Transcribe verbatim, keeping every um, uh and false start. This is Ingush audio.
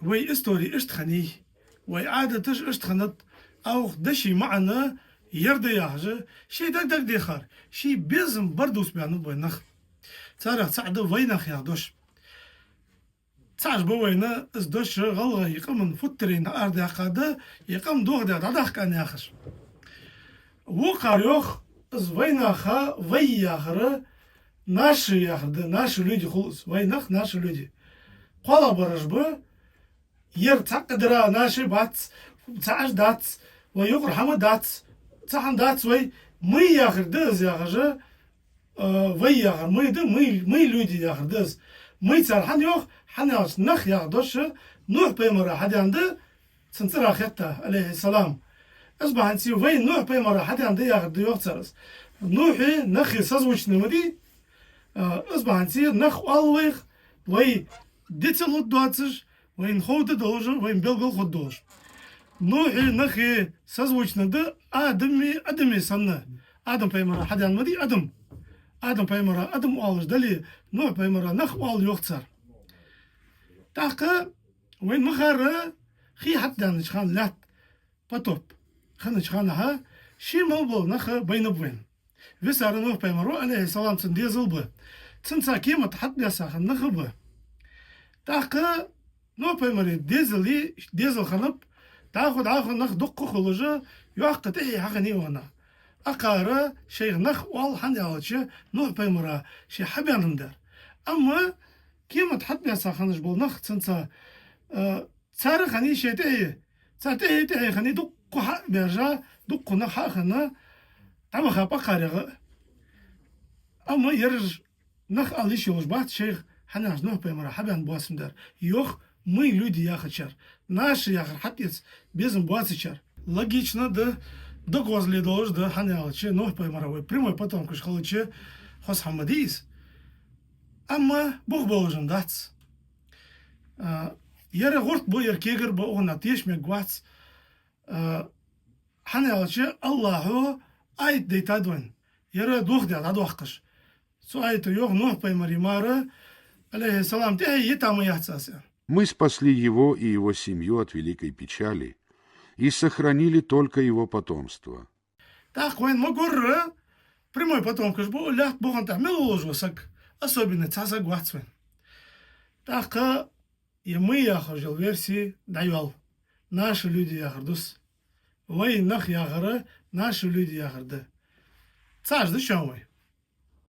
Вай истори иштта хиннай, вай Ӏадаташ иштта хиннад, оаха дешай маӀан ер да яхаш, шоай даг-даг дехар, шоай безам бар дувца баьннаб вай нах. Царех цаӀ да вайнах яха дош. ЦаӀаш ба вайна из дош гӀалгӀай къаман футтарена арадаьккха да, е къам дохадаь дӀадахка а яхаш. Вокхар йоах, из вайнаха вай яхар, наши яхар да, наши люди хул из, вайнах, наши люди. КхоалагӀбараш ба, ер цхьаккха дара наши бац, цаӀаш дац, вай юкъара хӀама дац, цхьа хӀама дац вай, мы яхар да из яхаш, э, вай яхар мы да, мы, мы люди яхар да из. Мы цар хӀана йоах, хӀана аьлча нах яха дош Нухь пайхамара хьадена да, цун цӀерах хетта, Ӏалайхи салам. Из бахьанца вай Нухь пайхамара хьадена да яхар да йоах цар из. Нухьи нахи созвучни ма дий, э, из бахьанца нах оал вайх, вай дицал хургдоацаш, вайна ховргдолаш, вайна белгал хургдолаш. Нухьи нахи созвучни да Адами адами санна. Адам пайхамара хьадена ма дий адам. Адам пайхамара адам оалаш дале, Нухь пайхамара нах оал йоах цар. ТӀаккха вайна ма харра, хий хьатӀаденнача хана лаьтта, потоп хиннача хана, ший мел бола нах байнаб вайна. Висар Нухь пайхамар ва, Ӏалайхи салам, цун дезал ба. Цунца кемат хьатӀабесса хинна нах а ба. ТӀаккха Нухь пайхамара дезали, дезал хиннаб, дӀахо, дӀахо нах дукха хулаш, йоккха тӀехье хьахиннай укхунах. Акхар шоайх нах оал, хӀана аьлча Нухь пайхамара ше хьабаьнна дар. Амма кемат хьатӀабесса хиннаш бола нах цунца, э, цар хиннай шоай тӀехье, цар тӀехье-тӀехье хиннай, дукха хьа а баьржа, дукха нах хьа а хинна, дӀабахаб акхарех а. Амма ераш нах ала йиш йолаш бац шоайх, хӀана аьлча Нухь пайхамара хьабаьнна боацаш дар. Йоах, мы люди яхачар, наши яхар хьатӀаэца безам боацачар. Логично да, дог гӀозле долаш да, хӀана аьлча Нухь пайхамара вай прямой потомкаш хилча, хоза хӀама дий из. Амма бух болаш дац. А, ер гӀурт ба, ер кегар ба, укхунна теша мегаш вац. А, хӀана аьлча АллахӀа аят дайтад вайна, ер дохадаь дӀадоаккхаш. Цу аято йоах, Нухь пайхамара мара, Ӏалайхи салам, тӀехье йита ма яц аз, аьнна. Мы спасли его и его семью от великой печали и сохранили только его потомство. ТӀаккха вайна ма горра, прямой потомкаш ба, лаьтта буханна тӀа мел волаш ва саг, особенно цхьа саг вац вайна. ТӀаккха е мы яхаш йола верси дӀайоал. Наши люди яхар да из. Вай нах яхар, наши люди яхар да. ЦаӀаш да шоана вай.